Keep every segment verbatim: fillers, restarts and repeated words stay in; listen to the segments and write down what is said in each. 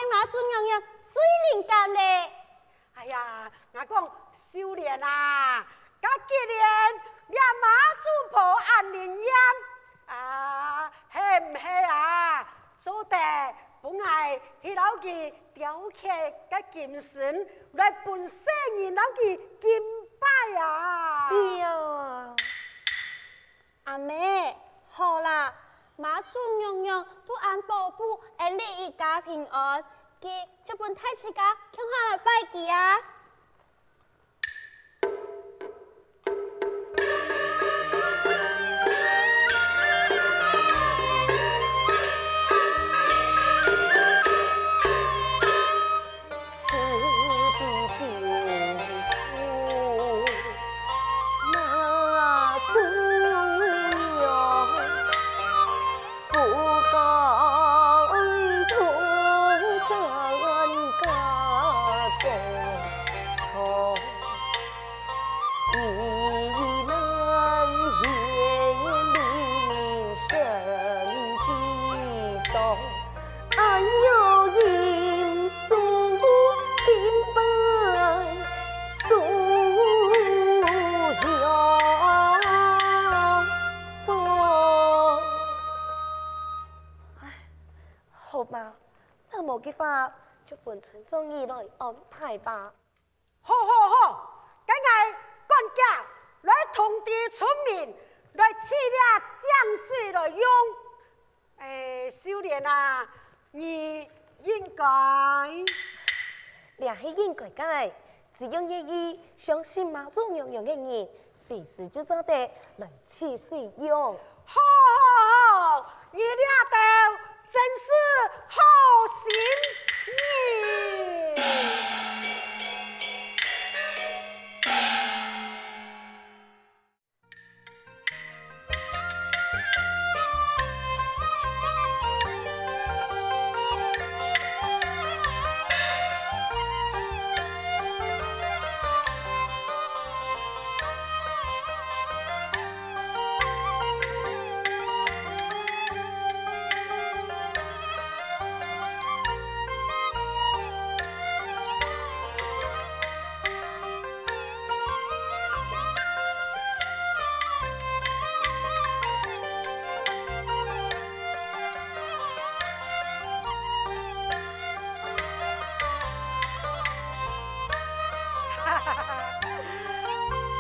媽祖娘娘最靈感咧。哎呀，𠊎講秀蓮啊，該既然這媽祖婆恁靈驗，啊，係毋係啊？做得分𠊎去摎佢雕刻个金身，來分世人摎佢敬拜啊！哎呀！ 阿姆，好啦，媽祖娘娘都恁保護𫣆俚一家平安，該就分大自家共下來拜佢啊！好吧，若無个話，就分村長你來安排吧。 好好好，該𠊎趕遽來通知村民，來取這井水來用。欸，秀蓮啊，你應該……這係應該个，只要願意相信媽祖娘娘个人，隨時就做得來取水用。好好好，你這兜真係好心人！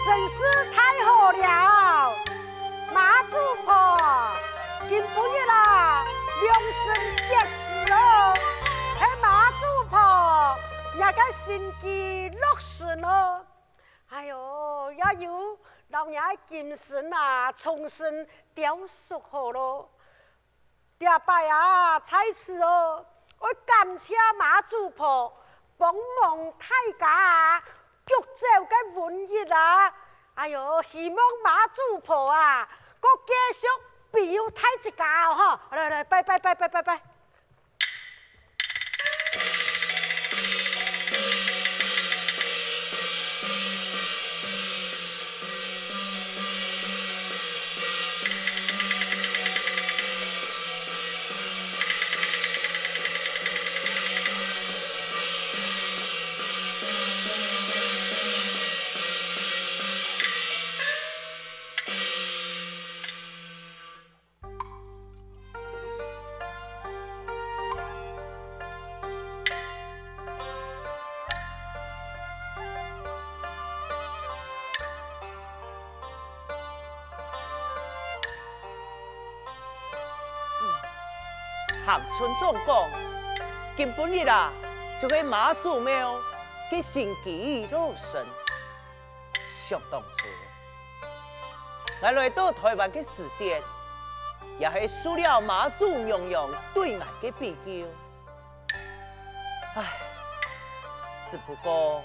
真是太好了！媽祖婆，今晡日啊，良辰吉時哦，係媽祖婆若个神蹟落成哦！哎喲，也有摎若个金身啊，重新雕塑好咯。 這擺啊，在此哦，愛感謝媽祖婆幫忙大家啊，逐走該瘟疫啊！哎喲，希望媽祖婆啊，過繼續庇佑大自家哦，吼！來來，拜拜拜拜拜拜！ 行村長講，今晡日啊，就係媽祖廟个神蹟落成。 想當初，𠊎來到臺灣个時節，也係受了媽祖娘娘對𠊎个庇佑。唉，只不過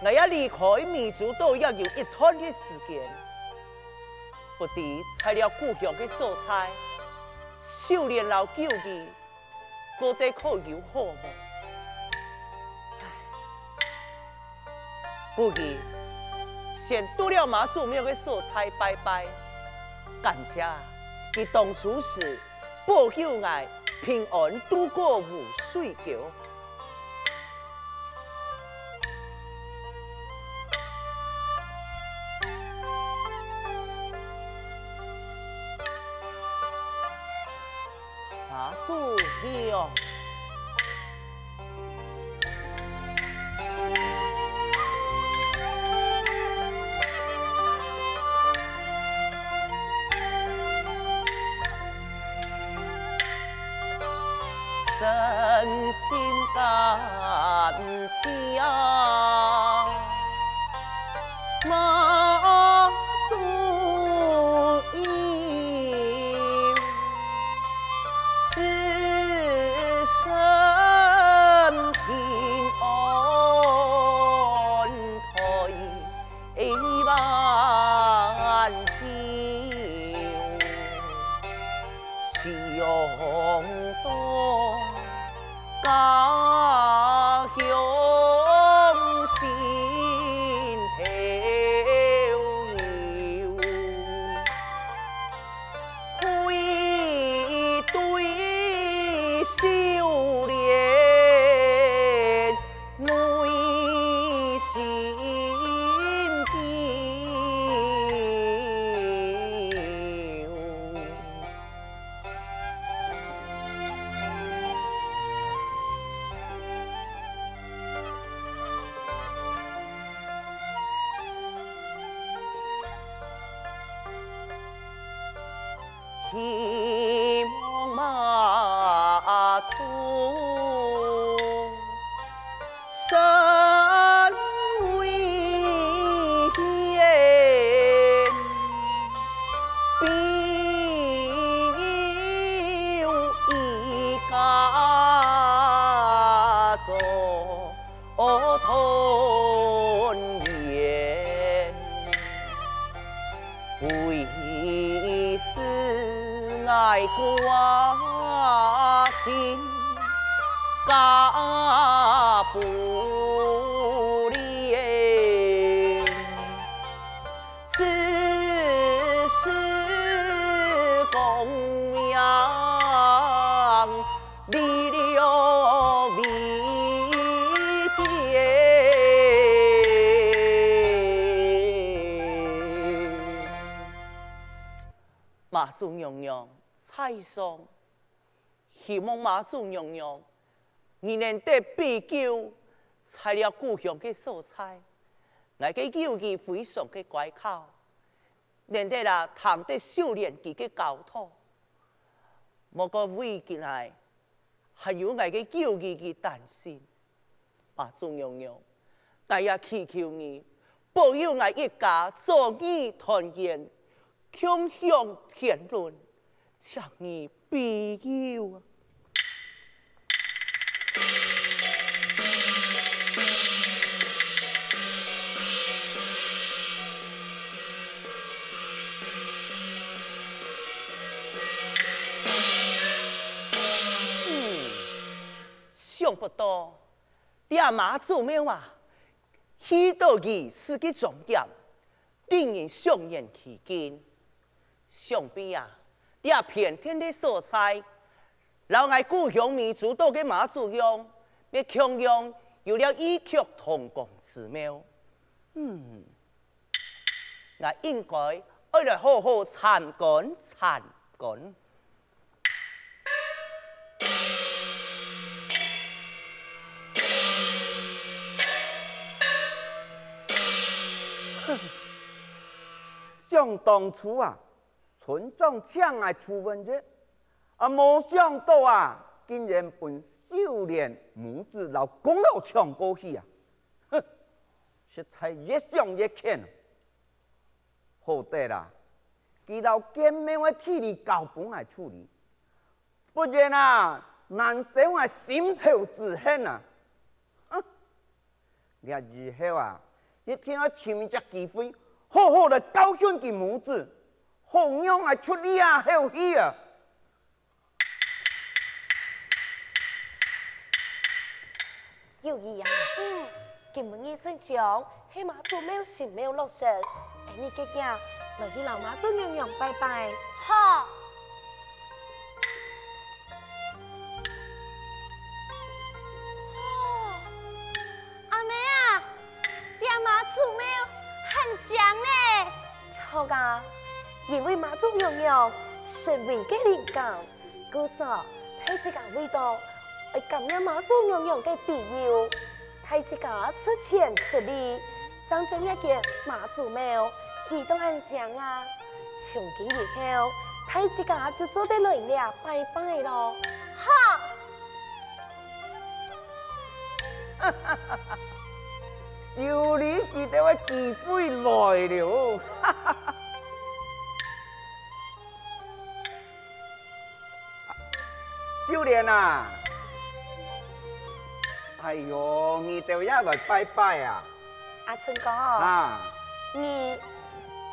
，𠊎也離開美洲島也有一段个時間，不知在了故鄉个所在，秀蓮摎九弟 過得可有好無？唉，不如先到了媽祖廟个所在拜拜，感謝佢當初時保佑𠊎平安渡過烏水溝。 媽祖娘。 真心感谢妈祖娘，此生平安退 万寿，常到家乡心头有。 愧对秀莲，内心悲。 希望妈祖身为天，庇佑一家族 团圆。为使𠊎挂心加倍哩。 世事功名，离了离别。妈祖娘娘在上， 希望妈祖娘娘，你能得庇佑在這故鄉个所在。𠊎个友誼非常个乖巧，能得啊聽得秀蓮佢个教導，莫過為佢來，還有𠊎个友誼佢擔心。 媽祖娘娘，𠊎也祈求你，保佑𠊎一家早日團圓，共享天倫，請你庇佑啊！嗯，想不到， 這媽祖廟啊，去到佢四个庄嚴，令人想念其境。想必啊，這偏僻个所在，摎𠊎故鄉美洲島个媽祖鄉，也共樣有了異曲同工之妙。嗯，𠊎應該愛來好好參觀參觀。 哼，想當初啊，村長請𠊎出文字，啊，無想到啊，竟然分秀蓮母子摎功勞搶過去啊！哼，實在越想越譴。 好得啊，佢摎建廟个地理交分𠊎處理，不然啊，難消𠊎心頭之恨啊！哼，這以後啊，一定愛尋一隻機會，好好來教訓佢母子，好讓𠊎出這口氣啊！ 友誼啊，嗯，今晡日算像係媽祖廟新廟落成，𠊎你遽遽來去摎媽祖娘娘拜拜。好。家，因為媽祖娘娘身為个靈感，故所大自家為到愛感念媽祖娘娘个庇佑，大自家出錢出力，將這間媽祖廟起到恁靚啊！從今以後，大自家就做得來這拜拜咯。好！修理佢兜个機會來了。秀蓮啊，哎喲，你兜也來拜拜啊？阿春哥，啊，你也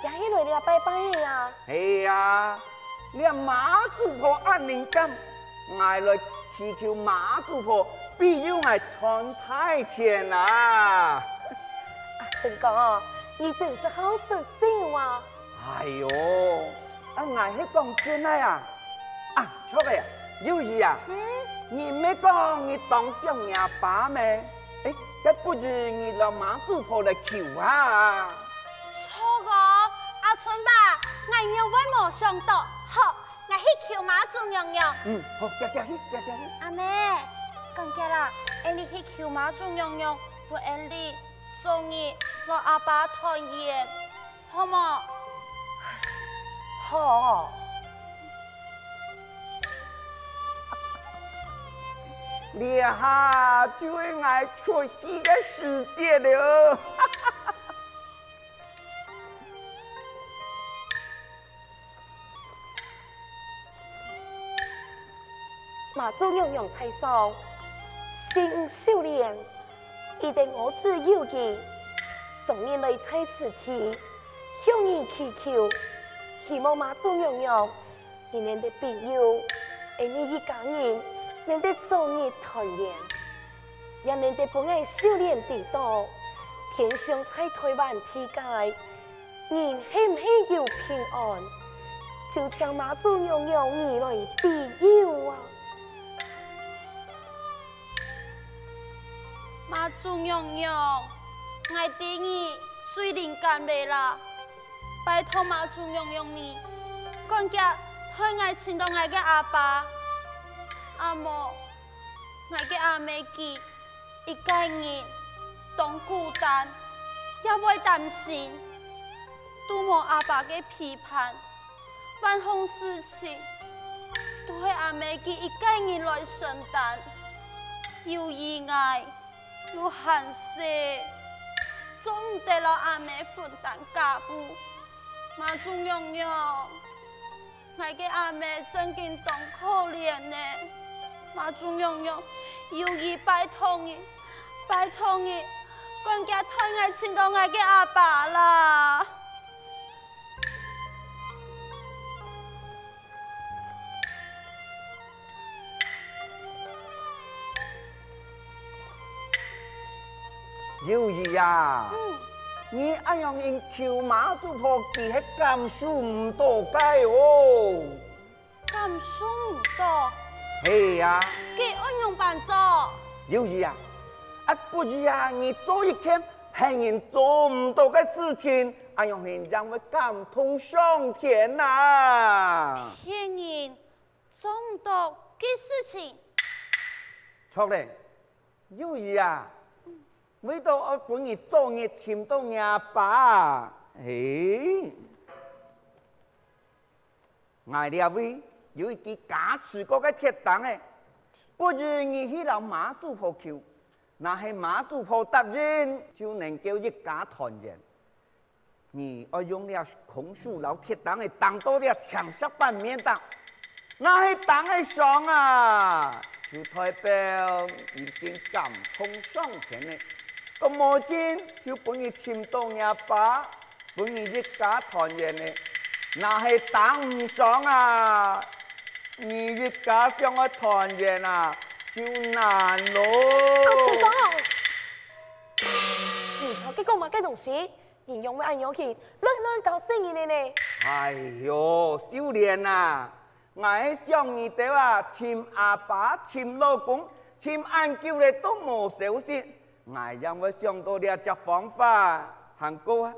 係來這拜拜个啊？係啊，這媽祖婆恁靈感，𠊎來祈求媽祖婆庇佑𠊎賺大錢啊！阿春哥，你真係好識相啊！ 哎喲，啊，𠊎係講真个啊！啊，著个，友誼啊，嗯？你毋係講你當想你阿爸咩？誒，該不如你摎媽祖婆來求啊！著哦，阿春伯，𠊎仰會無想到，好，𠊎去求媽祖娘娘。嗯，好，遽遽去，遽遽去。阿姆，趕遽啦，𠊎俚去求媽祖娘娘，分𠊎俚早日摎阿爸團圓。 好無？好。這下就係𠊎出戲个時節了。 媽祖娘娘在上，神秀蓮，一等我只有佢，上面來在此地，向你祈求，希望媽祖娘娘，你能得庇佑，𠊎俚一家人，能得早日團圓，也能得分𠊎秀蓮知道，天上在台灣地界， 人係毋係有平安，就請媽祖娘娘你來庇佑啊！媽祖娘娘，𠊎知你最靈感了啦！拜託媽祖娘娘你，趕遽代𠊎尋到𠊎个阿爸，啊無，𠊎个阿姆佢 一個人當孤單，也會擔心，都無阿爸个陪伴，萬項事情都係阿姆佢一個人來承擔。由於𠊎又還細，做毋得摎阿姆分擔家務。媽祖娘娘， 𠊎个阿姆正經當可憐呢。媽祖娘娘，有意拜託你，拜託你，趕遽代𠊎尋到𠊎个阿爸啦！ 友誼啊，你恁樣應求媽祖婆佢係感受毋到个哦。感受毋到？係啊。該愛仰般做？友誼啊，啊不如啊，你做一件別人做毋到个事情，恁樣形正會感動上天啊！別人 做毋到个事情。著咧，有一啊，為著愛分你早日尋著若爸，嘿，𠊎這位有一支加持過个鐵釘仔，不如你去摎媽祖婆求，若係媽祖婆答應，就能夠一家團圓。 你愛用這空手摎鐵釘仔釘到這青石板面頂，若係釘仔傷啊，就代表已經感動上天咧；講無準，就分你尋著若爸，分你一家團圓咧；若係釘毋傷啊，你一家想愛團圓啊，就難囉。阿叔公，你頭先講麼个東西？ 你仰會恁樣去亂亂搞細人仔呢？哎喲，秀蓮啊，𠊎係想你兜啊，尋阿爸、尋老公，尋恁久咧都無消息，𠊎正會想著這隻方法。還過啊，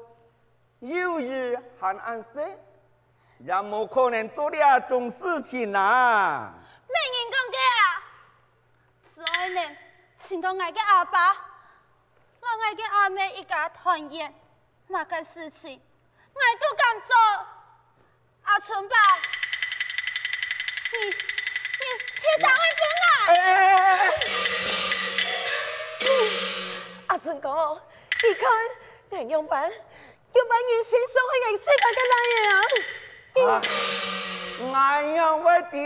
又兒還恁細，也無可能做這種事情啊！麼人講个啊？只愛能尋到𠊎个阿爸，摎𠊎个阿姆一家團圓，麼个事情，𠊎都敢做。 阿春伯，你，你，你鐵釘愛分𠊎！哎，哎，哎，哎，哎。阿春哥，你看，𠊎仰般，仰般忍心傷害𠊎自家个倈仔啊？啊，𠊎仰會知？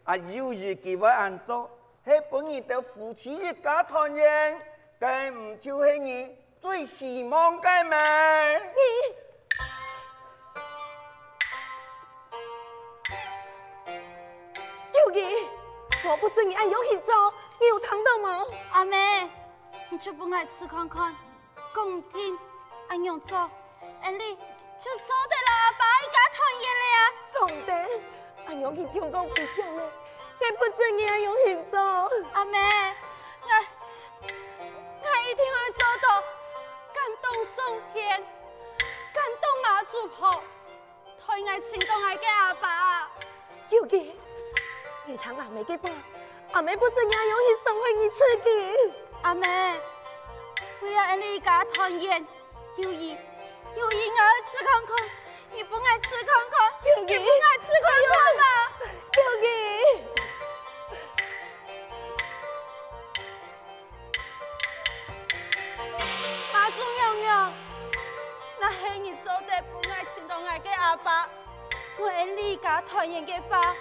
啊，又兒佢會恁做，係分你兜夫妻一家團圓，該毋就係你 最希望个咩？你，又兒，我不准你恁樣去做，你有聽到無？阿姆，你就分𠊎試看看，講定恁樣做，𠊎俚就做得摎阿爸一家團圓了啊！總得，恁樣去中國飛翔了，𠊎不准你恁樣去做。阿姆，𠊎， 𠊎一定會做到感動上天，感動媽祖婆，代𠊎尋到𠊎个阿爸。又兒，你聽阿姆个話，阿姆不准你恁樣去傷害你自家。阿姆，為了𠊎俚一家團圓， 又兒，又兒，𠊎愛試看看，你分𠊎試看看，又兒，你分𠊎試看看嘛！又兒，媽祖娘娘，若係你做得分𠊎尋到𠊎个阿爸，分𠊎俚一家團圓个話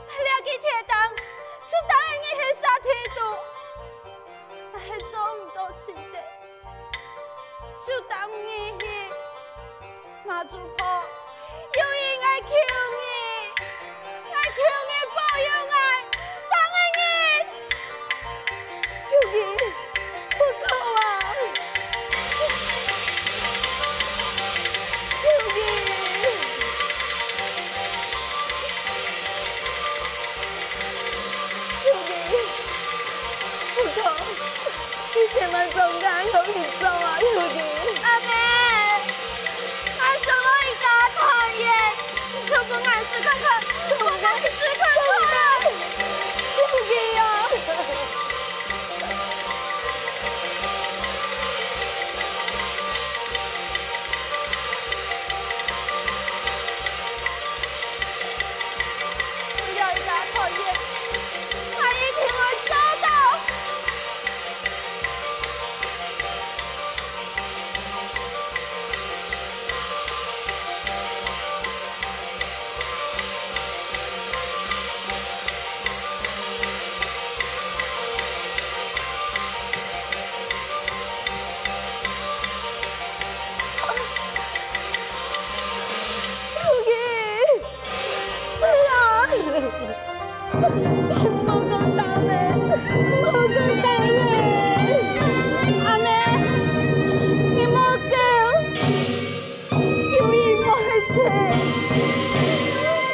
，𠊎這支鐵釘就釘你个身體肚。若係做毋到尋得， 就擔你去。媽祖婆，又兒，𠊎求你，𠊎求你保佑𠊎，擔个人。又兒，不可啊！又兒，又兒，不可！ 你千萬總該恁樣去做啊，又兒！阿姆，𠊎想愛一家團圓，你就分𠊎試看看，分𠊎試看看！又兒啊！為了一家團圓，𠊎一定會做到！ 又兒！子安！莫過擔了，莫過擔了！阿姆，你莫噭！又兒毋會走，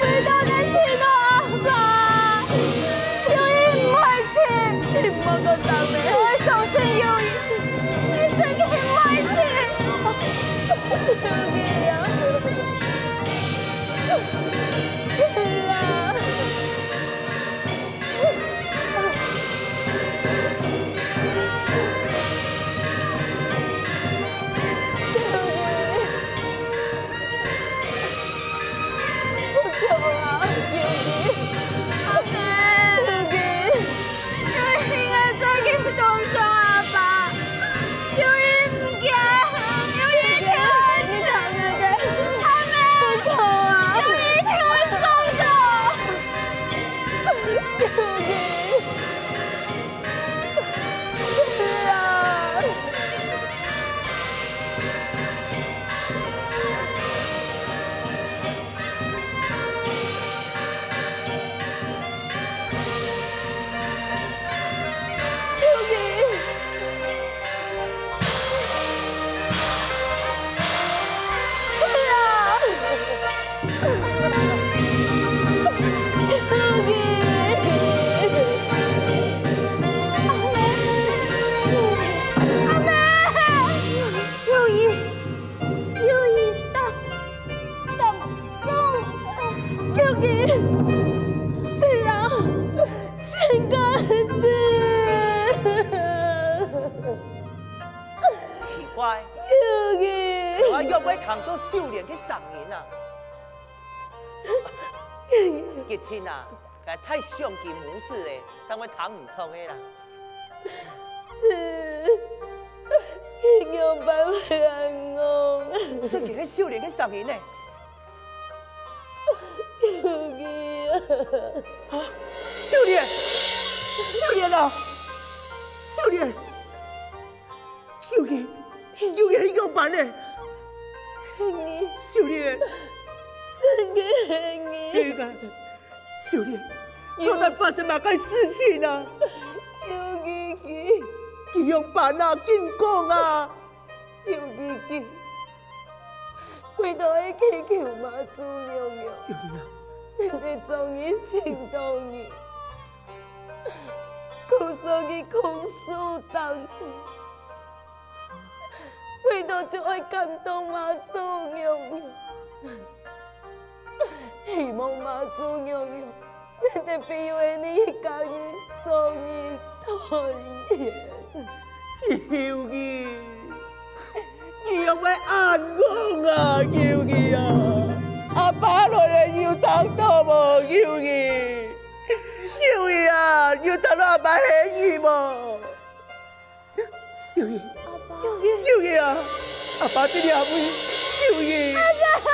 為著愛尋到阿爸，又兒毋會走！莫過擔了！𠊎相信又兒，𠊎真个毋會走！又兒啊！ 阿子，子啊，心肝子。奇怪，秋義，我仰會聽到秀蓮个聲音啊？一定啊，該太傷佢母子咧，正會聽毋著个啦。子，佢仰般會恁戇啊？這个係秀蓮个聲音呢？ 秋義啊！啊，秀蓮，秀蓮啊，秀蓮，秋義，秋義，你仰般呢？係你，秀蓮，真个係你。係啊，秀蓮，到底發生麼个事情啊？秋義佢，佢仰般啊？緊講啊！ 秋義佢，為著愛祈求媽祖娘娘，等等做人尋到你，故所佢空手當頭，為著就愛感動媽祖娘娘，希望媽祖娘娘 特別有你一家人做你團圓。秋義，你仰會恁戇啊，秋義啊！阿爸來咧，你有聽到無，秋義？秋義啊，你有聽到阿爸喊你無？ 秋義，阿爸，秋義，秋義啊！阿爸在這位，秋義，阿爸，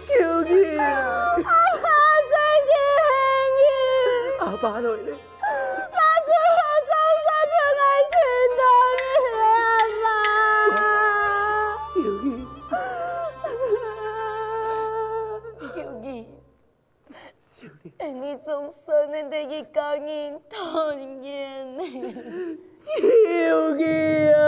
秋義，阿爸，真个係你！阿爸來咧！媽祖婆總算分𠊎尋到你，阿爸！秋義，秋義。 恁呢總算能得一家人團圓呢。秋義啊！